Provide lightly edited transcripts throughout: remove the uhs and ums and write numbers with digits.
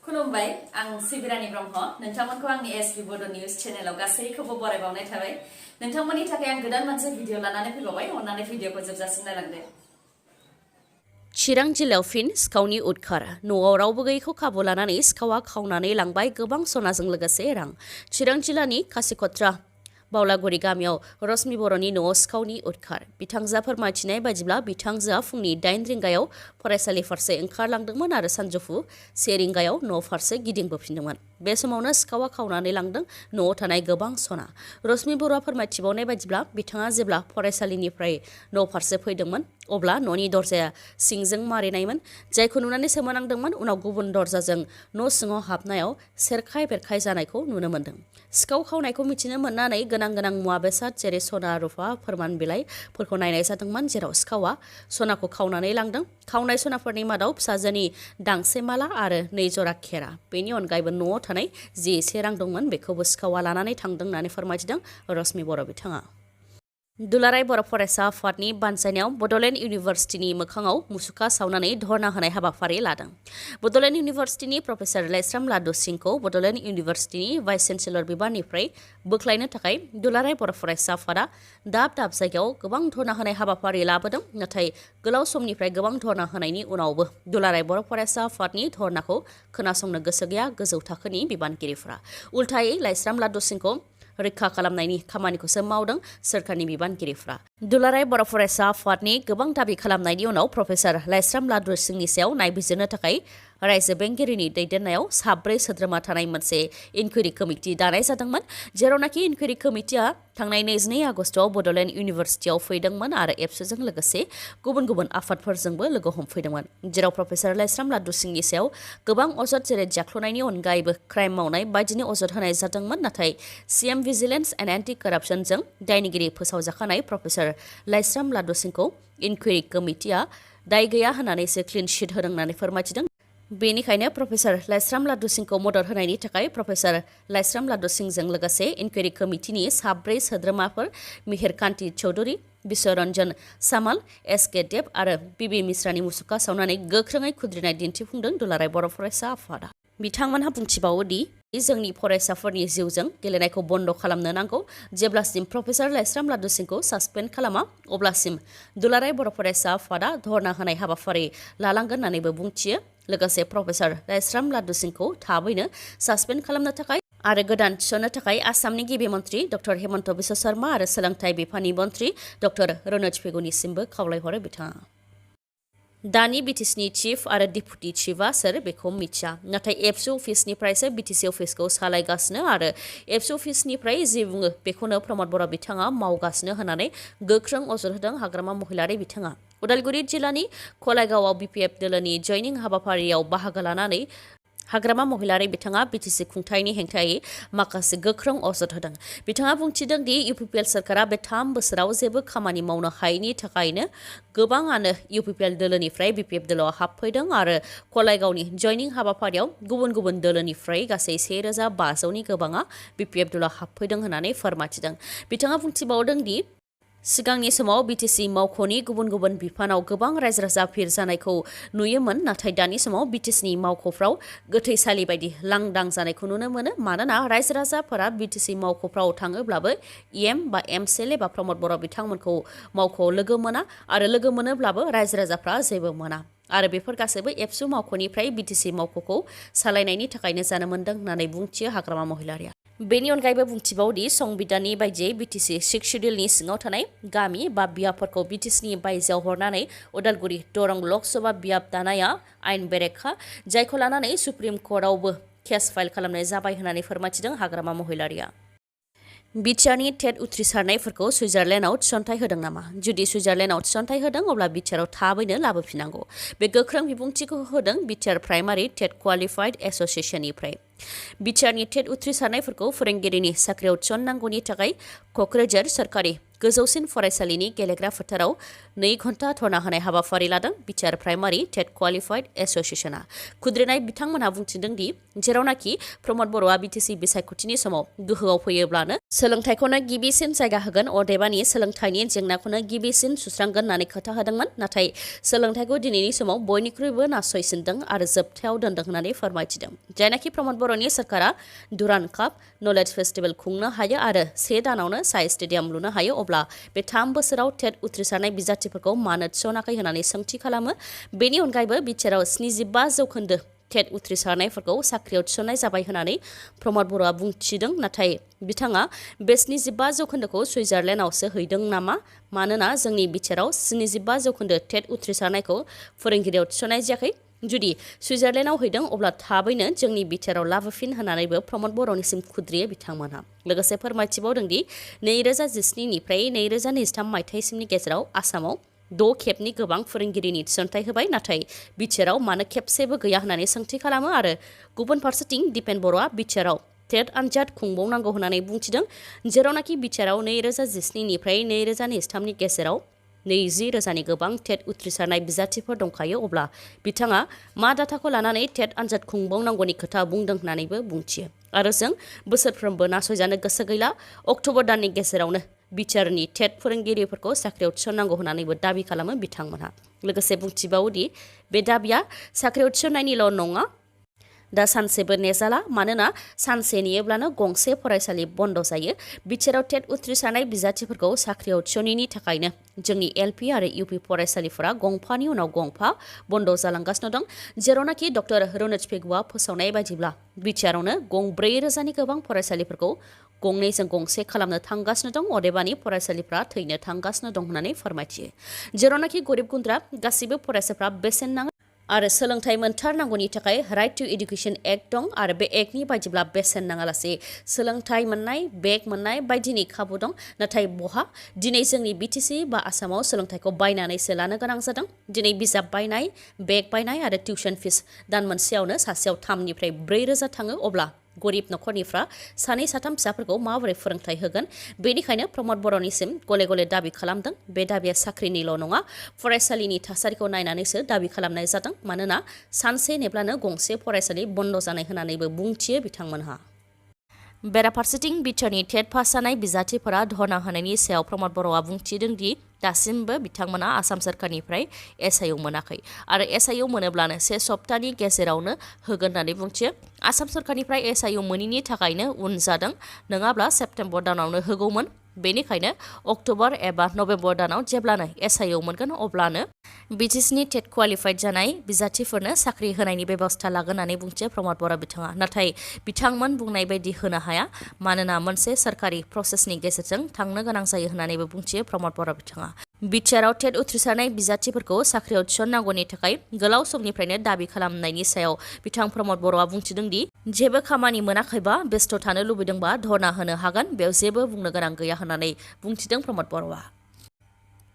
खुलुमबाय आं सिबिरानि ब्रह्म नोंथांमोनखौ आंनि एसबि बड निउज चेनेलाव गासैखौबो बरायबावनाय थाबाय नोंथांमोननि थाखाय आं गोदान मोनसे भिडिअ लानानै फैबावबाय अन्नानै भिडिअखौ जोबजासिम नायलांदो चिरां जिल्लायाव फिन सिखावनि उदखार न'आव रावबो गैयैखौ खाबु लानानै सिखावा खावनानै लांबाय गोबां सनाजों लोगोसे रां चिरां जिल्लानि खासिकत्रा बावलागुरि गामियाव रश्मि बर'नि न'आव सिखावनि उदखार बिथांजोआ फोरमायथिनाय बायदिब्ला बिथांजोआ फुंनि 8 रिंगायाव फरायसालि फारसे ओंखारलांदोंमोन आरो सानजौफु 1 रिंगायाव न' फारसे गिदिंबोफिनदोंमोन बे समावनो सिखावा खावनानै लांदों न'आव थानाय गोबां सना रश्मि बर'आ फोरमायथिबावनाय बायदिब्ला बिथाङा जेब्ला फरायसालिनिफ्राय न' फारसे फैदोंमोन अब्ला न'नि दरजाया सिंजों मारिनायमोन जायखौ नुनानै सोमोनांदोंमोन उनाव गुबुन दरजाजों न' सिङाव हाबनायाव सेरखाय बेरखाय जानायखौ नुनो मोन्दों सिखाव खावनायखौ मिथिनो मोननानै गोनां मुवा बेसाद जेरै सना रुफा फोरमान बिलाइफोरखौ नायनाय जादोंमोन जेराव सिखावा सनाखौ खावनानै लांदों खावनाय सनाफोरनि मादाव फिसाजोनि दांसे माला आरो 2 जरा खेरा बेनि अनगायैबो न'आव थानाय जि एसे रां दंमोन बेखौबो सिखावा लानानै थांदों होननानै फोरमायथिदों रश्मि बर' बिथाङा दुलाराय बर' फरायसा आफादनि बानजायनायाव बड'लेण्ड इउनिभार्सिटिनि मोखाङाव मुसुखा सावनानै धर्ना होनाय हाबाफारि लादों बड'लेण्ड इउनिभार्सिटिनि प्रफेसार लाइस्राम लादु सिंहखौ बड'लेण्ड इउनिभार्सिटिनि भाइस चेन्सेलर बिबाननिफ्राय बोख्लायनो थाखाय दुलाराय बर' फरायसा आफादा दाब जायगायाव गोबां धर्ना होनाय हाबाफारि लाबोदों नाथाय गोलाव समनिफ्राय गोबां धर्ना होनायनि उनावबो दुलाराय बर' फरायसा आफादनि धर्नाखौ खोनासंनो गोसो गैया गोजौ थाखोनि बिबानगिरिफोरा उल्थायै लाइस्राम लादु सिंहखौ रैखा खालामनायनि खामानिखौसो मावदों सोरखारनि बिबानगिरिफ्रा दुलाराय बर' फरायसा आफादनि गोबां दाबि खालामनायनि उनाव प्रफेसार लाइस्राम लादु सिंहनि सायाव नायबिजिरनो थाखाय रायजो बेंगिरिनि दैदेननायाव 7 सोद्रोमा थानाय मोनसे इनकुवेरि कमिटि दानाय जादोंमोन जेरावनाखि इनकुवेरि कमिटिया थांनाय 22 आगस्टआव बड'लेण्ड इउनिभार्सिटियाव फैदोंमोन आरो एबसुजों लोगोसे गुबुन आफादफोरजोंबो लोगो हमफैदोंमोन जेराव प्रफेसार लाइस्राम लादु सिंहनि सायाव गोबां अजद जेरै जाख्ल'नायनि अनगायैबो क्राइम मावनाय बायदिनि अजद होनाय जादोंमन नाथाय सिएम भिजिलेन्स एन्ड एन्टि करापसनजों दायनिगिरि फोसावजाखानाय प्रफेसार लाइस्राम लादु सिंहखौ इनकुवेरि कमिटिया दाय गैया होननानैसो क्लिन चिट होदों होननानै फोरमायथिदों बेनिखायनो प्रफेसार लाइस्राम लादु सिंहखौ मदद होनायनि थाखाय प्रफेसार लाइस्राम लादु सिंहजों लोगोसे इनकुवेरि कमिटिनि 7 सोद्रोमाफोर मिहिरकान्ति चौधुरी बिश्वरन्जन सामाल एस.के. देब आरो बिबि मिश्रानि मुसुखा सावनानै गोख्रोङै खुद्रिनाय दिन्थिफुंदों दुलाराय बर' फरायसा आफादा बिथांमोनहा बुंथिबावोदि जोंनि फरायसाफोरनि जिउजों गेलेनायखौ बन्द खालामनो नांगौ जेब्लासिम प्रफेसार लाइस्राम लादु सिंहखौ सासपेन्ड खालामा अब्लासिम दुलाराय बर' फरायसा आफादा धर्ना होनाय हाबाफारि लालांगोन होननानैबो बुंथियो लोगोसे प्रफेसार लाइस्राम लादु सिंहखौ थाबैनो सासपेन्ड खालामनो थाखाय आरो गोदान थिसननो थाखाय आसामनि गिबि मन्त्रि डक्टर हेमन्त बिश्व शर्मा आरो सोलोंथाइ बिफाननि मन्त्रि डक्टर रनोज पेगुनिसिमबो खावलायहरो बिथाङा दानि बिटिसिनि चिफ आरो डिपुटि चिफआ सोर बेखौ मिथिया नाथाय एबसु अफिसनिफ्रायसो बिटिसि अफिसखौ सालायगासिनो आरो एबसु अफिसनिफ्राय जि बुङो बेखौनो प्रमद बर' बिथाङा मावगासिनो होननानै गोख्रों अजद होदों हाग्रामा महिलारि बिथाङा उदालगुरि जिल्लानि खलायगावआव बिपिएफ दोलोनि जयनिं हाबाफारियाव बाहागो लानानै हाग्रामा महिलारि बिथाङा बिटिसि खुंथायनि हेंथायै माखासे गोख्रों अजद होदों बिथाङा बुंथिदों दि इउपिपिएल सोरखारा बे 3 बोसोराव जेबो खामानि मावनो हायैनि थाखायनो गोबाङानो इउपिपिएल दोलोनिफ्राय बिपिएफ दोलोआव हाबफैदों आरो खलायगावनि जयनिं हाबाफारियाव गुबुन दोलोनिफ्राय गासै 1500नि गोबाङा बिपिएफ दोलोआव हाबफैदों होननानै फोरमायथिदों बिथाङा बुंथिबावदों दि सिगांनि समाव बिटिसि मावख'नि गुबुन बिफानाव गोबां रायजो राजाफोर जानायखौ नुयोमोन नाथाय दानि समाव बिटिसिनि मावख'फ्राव गोथैसालि बायदि लांदां जानायखौ नुनो मोनो मानोना रायजो राजाफोरा बिटिसि मावख'फ्राव थाङोब्लाबो इएम बा एमसिएलए बा प्रमद बर' बिथांमोनखौ मावख'आव लोगो मोना आरो लोगो मोनोब्लाबो रायजो राजाफ्रा जेबो मोना आरो बेफोर गासैबो एबसु मावख'निफ्राय बिटिसि मावख'खौ सालायनायनि थाखायनो जानो मोन्दों होननानै बुंथियो हाग्रामा महिलारिया बेनि अनगायैबो बुंथिबावदि संबिधाननि बायदियै बिटिसि 6 शेड्युलनि सिङाव थानाय गामि बा बियाबफोरखौ बिटिसिनि बायजोआव हरनानै उदालगुरि दरं लकसभा बियाब दानाया आयेन बेरेखा जायखौ लानानै सुप्रिम कर्टआवबो केस फाइल खालामनाय जाबाय होननानै फोरमायथिदों हाग्रामा महिलारिया बिटिआरनि टेट उथ्रिसारनायफोरखौ सुइजारलेण्डआव थिसनथाइ होदों नामा जुदि सुइजारलेण्डआव थिसनथाइ होदों अब्ला बिटिआरआव थाबैनो लाबोफिननांगौ बे गोख्रों बिबुंथिखौ होदों बिटिआर प्राइमारि टेट क्वालिफाइड एस'सिएशननिफ्राय बिटिआरनि टेट उथ्रिसारनायफोरखौ फोरोंगिरिनि साख्रियाव थिसननांगौनि थाखाय क'क्राझार सरकारि गोजौसिन फरायसालिनि गेलेग्रा फोथाराव 2 घन्टा धर्ना होनाय हाबाफारि लादों बिटिआर प्राइमारि टेट क्वालिफाइड एस'सिएशना खुद्रिनाय बिथांमोनहा बुंथिदों दि जेरावनाखि प्रमद बर'आ बिटिसि बिसायख'थिनि समाव गोहोआव फैयोब्लानो सोलोंथाइखौनो गिबिसिन जायगा होगोन अदेबानि सोलोंथाइनि जेंनाखौनो गिबिसिन सुस्रांगोन होननानै खोथा होदोंमोन नाथाय सोलोंथाइखौ दिनैनि समाव बयनिख्रुइबो नासयसिनदों आरो जोबथायाव दोनदों होननानै फोरमायथिदों जायनाखि प्रमद बर'नि सरकारा दुरान काप नलेज फेस्टिभेल खुंनो हायो आरो 1 दानावनो साइ स्टेडियाम लुनो हायो अब्ला बे 3 बोसोराव टेट उथ्रिसारनाय बिजाथिफोरखौ मानो थिसनाखै होननानै सोंथि खालामो बेनि अनगायैबो बिटिआरआव 75% टेट उथ्रिसारनायफोरखौ साख्रियाव थिसननाय जाबाय होननानै प्रमद बर'आ बुंथिदों नाथाय बिथाङा बे 75%खौ सुइजारलेण्डआवसो हैदों नामा मानोना जोंनि बिटिआरआव 75% टेट उथ्रिसारनायखौ फोरोंगिरियाव थिसननाय जायाखै जुदि सुइजारलेण्डआव हैदों अब्ला थाबैनो जोंनि बिटिआरआव लाबोफिन होननानैबो प्रमद बर'निसिम खुद्रियो बिथांमोनहा लोगोसे फोरमायथिबावदोंदि 2017 निफ्राय 2023 मायथाइसिमनि गेजेराव आसामाव 2 खेबनि गोबां फोरोंगिरिनि थिसनथाइ होबाय नाथाय बिटिआरआव मानो खेबसेबो गैया होननानै सोंथि खालामो आरो गुबुन फारसेथिं दिपेन बर'आ बिटिआरआव टेट आनजाद खुंबावनांगौ होननानै बुंथिदों जेरावनाखि बिटिआरआव 2017 निफ्राय 2023 नि गेजेराव 20,000नि गोबां टेट उथ्रिसारनाय बिजाथिफोर दंखायो अब्ला बिथाङा मा डाटाखौ लानानै टेट आनजाद खुंबावनांगौनि खोथा बुंदों होननानैबो बुंथियो आरो जों बोसोरफ्रोमबो नासयजानो गोसो गैला अक्ट'बर दाननि गेजेरावनो बिटिआरनि टेट फोरोंगिरिफोरखौ साख्रियाव थिसननांगौ होननानैबो दाबि खालामो बिथांमोनहा लोगोसे बुंथिबावोदि बे दाबिया साख्रियाव थिसननायनिल' नङा दा सानसेबो नेजाला मानोना सानसे नेयोब्लानो गंसे फरायसालि बन्द जायो बिटिआरआव टेट उथ्रिसारनाय बिजाथिफोरखौ साख्रियाव थिसनैनि थाखायनो जोंनि एलपि आरो इउपि फरायसालिफोरा गंफानि उनाव गंफा बन्द जालांगासिनो दं जेरावनाखि डक्टर रनज पेगुआ फोसावनाय बायदिब्ला बिटिआरआवनो 4,000नि गोबां फरायसालिफोरखौ 2जों गंसे खालामनो थांगासिनो दं अदेबानि फरायसालिफ्रा थैनो थांगासिनो दं होननानै फोरमायथियो जेरावनाखि गरिब गुन्द्रा गासिबो फरायसाफ्रा बेसेन नाङा आरो सोलोंथाइ मोनथारनांगौनि थाखाय राइट टु एडुकेशन एक्ट दं आरो बे एक्टनि बायदिब्ला बेसेन नाङालासे सोलोंथाइ मोननाय बेग मोननाय बायदिनि खाबु दं नाथाय बहा दिनै जोंनि बिटिसि बा आसामाव सोलोंथाइखौ बायनानैसो लानो गोनां जादों दिनै बिजाब बायनाय बेग बायनाय आरो टिउसन फिस दान मोनसेयावनो सासेयाव 3 निफ्राय 4,000 थाङो अब्ला गरिब नखरनिफ्रा 2-3 फिसाफोरखौ माबोरै फोरोंथाइ होगोन बेनिखायनो प्रमद बर'निसिम गले गले दाबि खालामदों बे दाबिया साख्रिनिल' नङा फरायसालिनि थासारिखौ नायनानैसो दाबि खालामनाय जादों मानोना सानसे नेब्लानो गंसे फरायसालि बन्द जानाय होननानैबो बुंथियो बिथांमोनहा बेराफारसेथिं बिटिआरनि टेट पास जानाय बिजाथिफोरा धर्ना होनायनि सायाव प्रमद बर'आ बुंथिदों दि दासिमबो बिथांमोना आसाम सरकारनिफ्राय एसआइअ मोनाखै आरो एसआइअ मोनोब्लानो 1 सप्तानि गेजेरावनो होगोन होननानै बुंथियो आसाम सरकारनिफ्राय एसआइअ मोनैनि थाखायनो उन जादों नङाब्ला सेप्तेम्बर दानावनो होगौमोन बेनिखायनो अक्ट'बर एबा नभेम्बर दानाव जेब्लानो एसआइअ मोनगोन अब्लानो बिटिसिनि टेट क्वालिफाइड जानाय बिजाथिफोरनो साख्रि होनायनि बेबस्था लागोन होननानै बुंथियो प्रमद बर' बिथाङा नाथाय बिथांमोन बुंनाय बायदि होनो हाया मानोना मोनसे सरकारि प्रसेसनि गेजेरजों थांनो गोनां जायो होननानैबो बुंथियो प्रमद बर' बिथाङा बिटिआरआव टेट उथ्रिसारनाय बिजाथिफोरखौ साख्रियाव थिसननांगौनि थाखाय गोलाव समनिफ्रायनो दाबि खालामनायनि सायाव बिथां प्रमद बर'आ बुंथिदों दि जेबो खामानि मोनाखैबा बेस्थ' थानो लुबैदोंबा धर्ना होनो हागोन बेयाव जेबो बुंनो गोनां गैया होननानै बुंथिदों प्रमद बर'आ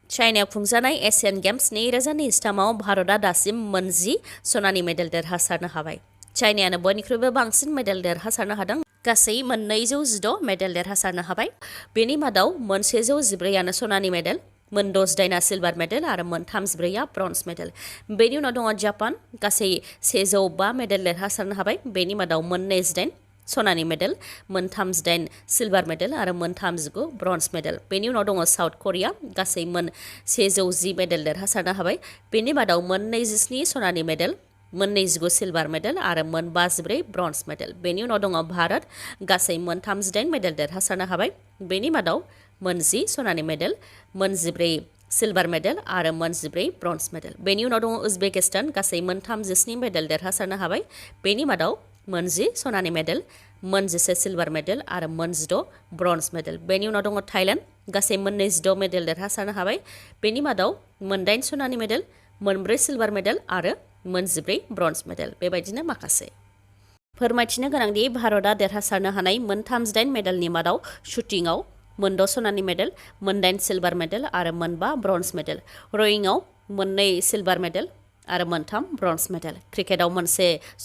चाइनायाव खुंजानाय एशियान गेम्स 2023आव भारतआ दासिम 10 सनानि मेडेल देरहासारनो हाबाय चाइनायानो बयनिख्रुइबो बांसिन मेडेल देरहासारनो हादों गासै 216 मेडेल देरहासारनो हाबाय बेनि मादाव 114आनो सनानि मेडेल 68 सिलभार मेडेल आरो 34आ ब्रन्ज मेडेल बेनि उनाव दङ जापान गासै 105 मेडेल देरहासारनो हाबाय बेनि मादाव 28 सनानि मेडेल 38 सिलभार मेडेल आरो 39 ब्रन्ज मेडेल बेनि उनाव दङ साउथ करिया गासै 110 मेडेल देरहासारनो हाबाय बेनि मादाव 27 सनानि मेडेल 29 सिलभार मेडेल आरो 54 ब्रन्ज मेडेल बेनि उनाव दङ भारत गासै 38 मेडेल देरहासारनो हाबाय बेनि मादाव 10 सनानि मेडेल 14 सिलभार मेडेल आरो 14 ब्रन्ज मेडेल बेनि उनाव दङ उजबेकिस्तान गासै 37 मेडेल देरहासारनो हाबाय बेनि मादाव 10 सनानि मेडेल 11 सिलभार मेडेल आरो 16 ब्रन्ज मेडेल बेनि उनाव दङ थाइलेण्ड गासै 26 मेडेल देरहासारनो हाबाय बेनि मादाव 8 सनानि मेडेल 4 सिलभार मेडेल आरो 14 ब्रन्ज मेडेल बेबायदिनो माखासे फोरमायथिनो गोनांदि भारतआ देरहासारनो हानाय 38 मेडेलनि मादाव शुटिंआव 6 सनानि मेडेल 8 सिलभार मेडेल आरो 5 ब्रन्ज मेडेल रयिंआव 2 सिलभार मेडेल आरो 3 ब्रन्ज मेडेल क्रिकेटआव 1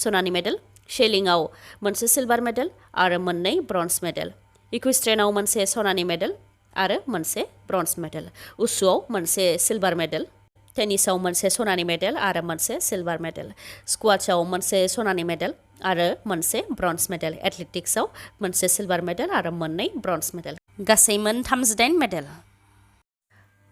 सनानि मेडेल शेलिंआव 1 सिलभार मेडेल आरो 2 ब्रन्ज मेडेल इक्विस्ट्रेनाव 1 सनानि मेडेल आरो 1 ब्रन्ज मेडेल उसुआव 1 सिलभार मेडेल टेनिसआव 1 सनानि मेडेल आरो 1 सिलभार मेडेल स्कुवाचाव 1 सनानि मेडेल आरो मोनसे ब्रन्ज मेडेल एथलेटिक्सआव मोनसे सिलभार मेडेल आरो मोननै ब्रन्ज मेडेल गासै मोन 38 मेडेल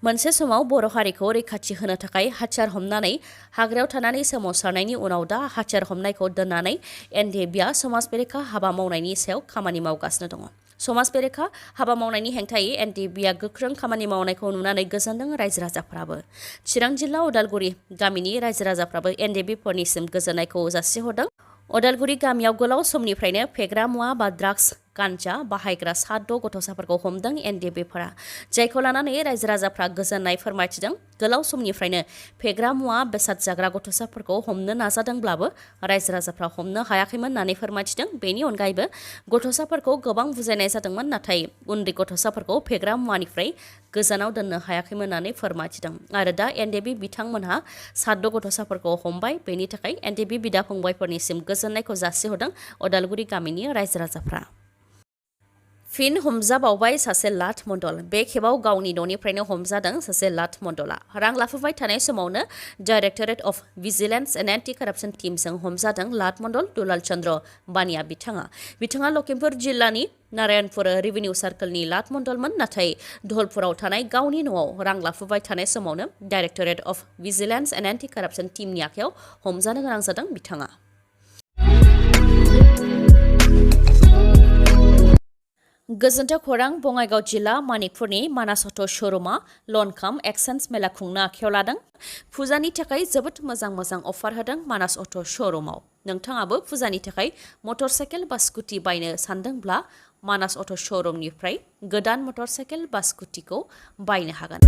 मोनसे समाव बर' हारिखौ रैखाथि होनो थाखाय हाथियार हमनानै हाग्रायाव थानानै सोमावसारनायनि उनाव दा हाथियार हमनायखौ दोननानै एनडिएफबिआ समाज बेरेखा हाबा मावनायनि सायाव खामानि मावगासिनो दङ समाज बेरेखा हाबा मावनायनि हेंथायै एनडिएफबिआ गोख्रों खामानि मावनायखौ नुनानै गोजोनदों रायजो राजाफ्राबो चिरां जिल्ला उदालगुरि गामिनि रायजो राजाफ्राबो एनडिएफबिफोरनिसिम गोजोननायखौ जासिहरदों उदालगुरि गामियाव गोलाव समनिफ्रायनो फेग्रा मुवा बा ड्राग्स गान्जा बाहायग्रा 7 गथ'साफोरखौ हमदों एनडिएफबिफोरा जायखौ लानानै रायजो राजाफ्रा गोजोननाय फोरमायथिदों गोलाव समनिफ्रायनो फेग्रा मुवा बेसाद जाग्रा गथ'साफोरखौ हमनो नाजादोंब्लाबो रायजो राजाफ्रा हमनो हायाखैमोन होननानै फोरमायथिदों बेनि अनगायैबो गथ'साफोरखौ गोबां बुजायनाय जादोंमोन नाथाय उन्दै गथ'साफोरखौ फेग्रा मुवानिफ्राय गोजानाव दोननो हायाखैमोन होननानै फोरमायथिदों आरो दा एनडिएफबि बिथांमोनहा 7 गथ'साफोरखौ हमबाय बेनि थाखाय एनडिएफबि बिदा फंबायफोरनिसिम गोजोननायखौ जासिहरदों उदालगुरि गामिनि रायजो राजाफ्रा फिन हमजाबावबाय सासे लाट मण्डल बे खेबाव गावनि न'निफ्रायनो हमजादों सासे लाट मण्डला रां लाफुबाय थानाय समावनो Directorate of Vigilance and Anti Corruption टीमजों हमजादों लाट मण्डल दुलाल चन्द्र बानिया बिथाङा लखिमपुर जिल्लानि नारायणपुर रेभिनिउ सार्कलनि लाट मण्डलमोन नाथाय धलपुराव थानाय गावनि न'आव रां लाफुबाय थानाय समावनो Directorate of Vigilance and Anti Corruption टीमनि आखायाव हमजानो गोनां जादों बिथाङा गोजोन्थों खौरां बङाइगाव जिल्ला मानिकपुरनि मानास अट' श'रुमा लन काम एक्सचेन्ज मेला खुंनो आखायाव लादों फुजानि थाखाय जोबोद मोजां अफार होदों मानास अट' श'रुमाव नोंथाङाबो फुजानि थाखाय मटर साइकेल बा स्कुटि बायनो सानदोंब्ला मानास अट' श'रुमनिफ्राय गोदान मटर साइकेल बा स्कुटिखौ बायनो हागोन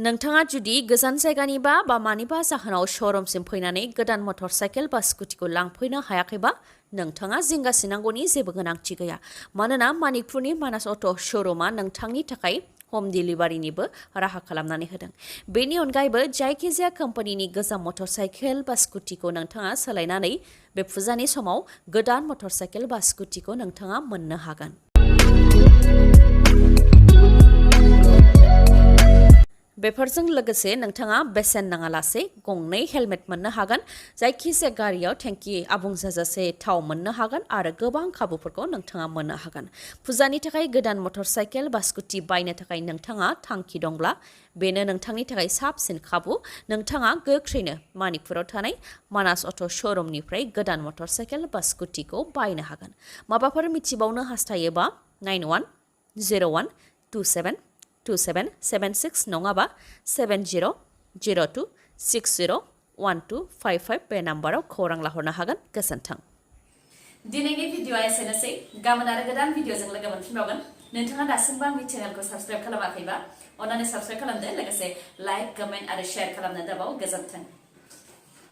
नोंथाङा जुदि गोजान जायगानिबा बा मानिबा जाहोनाव श'रुमसिम फैनानै गोदान मटर साइकेल बा स्कुटिखौ लांफैनो हायाखैबा नोंथाङा जिंगासिनांगौनि जेबो गोनांथि गैया मानोना मानिकपुरनि मानास अट' श'रुमा नोंथांनि थाखाय हम डिलिभारिनिबो राहा खालामनानै होदों बेनि अनगायैबो जायखिजाया कम्पानिनि गोजाम मटर साइकेल बा स्कुटिखौ नोंथाङा सोलायनानै बे फुजानि समाव गोदान मटर साइकेल बा स्कुटिखौ नोंथाङा मोननो हागोन बेफोरजों लोगोसे नोंथाङा बेसेन नाङालासे गंनै हेलमेट मोननो हागोन जायखिजाया गारियाव टेंकि आबुं जाजासे थाव मोननो हागोन आरो गोबां खाबुफोरखौ नोंथाङा मोननो हागोन फुजानि थाखाय गोदान मटर साइकेल बा स्कुटि बायनो थाखाय नोंथाङा थांखि दंब्ला बेनो नोंथांनि थाखाय साबसिन खाबु नोंथाङा गोख्रैनो मानिकपुराव थानाय मानास अट' श'रुमनिफ्राय गोदान मटर साइकेल बा स्कुटिखौ बायनो हागोन माबाफोर मिथिबावनो हास्थायोबा 9101272776 नङाबा 7002601255 बे नाम्बाराव खौरां लाहरनो हागोन गोजोन्थों दिनैनि भिडिअ'आ एसेनोसै गाबोन आरो गोदान भिडिअ'जों लोगो मोनफिनबावगोन नोंथाङा दासिमबो आंनि चेनेलखौ साबस्क्राइब खालामाखैबा अन्नानै साबस्क्राइब खालामदो लोगोसे लाइक कमेन्ट आरो शेयार खालामनो दाबाव गोजोन्थों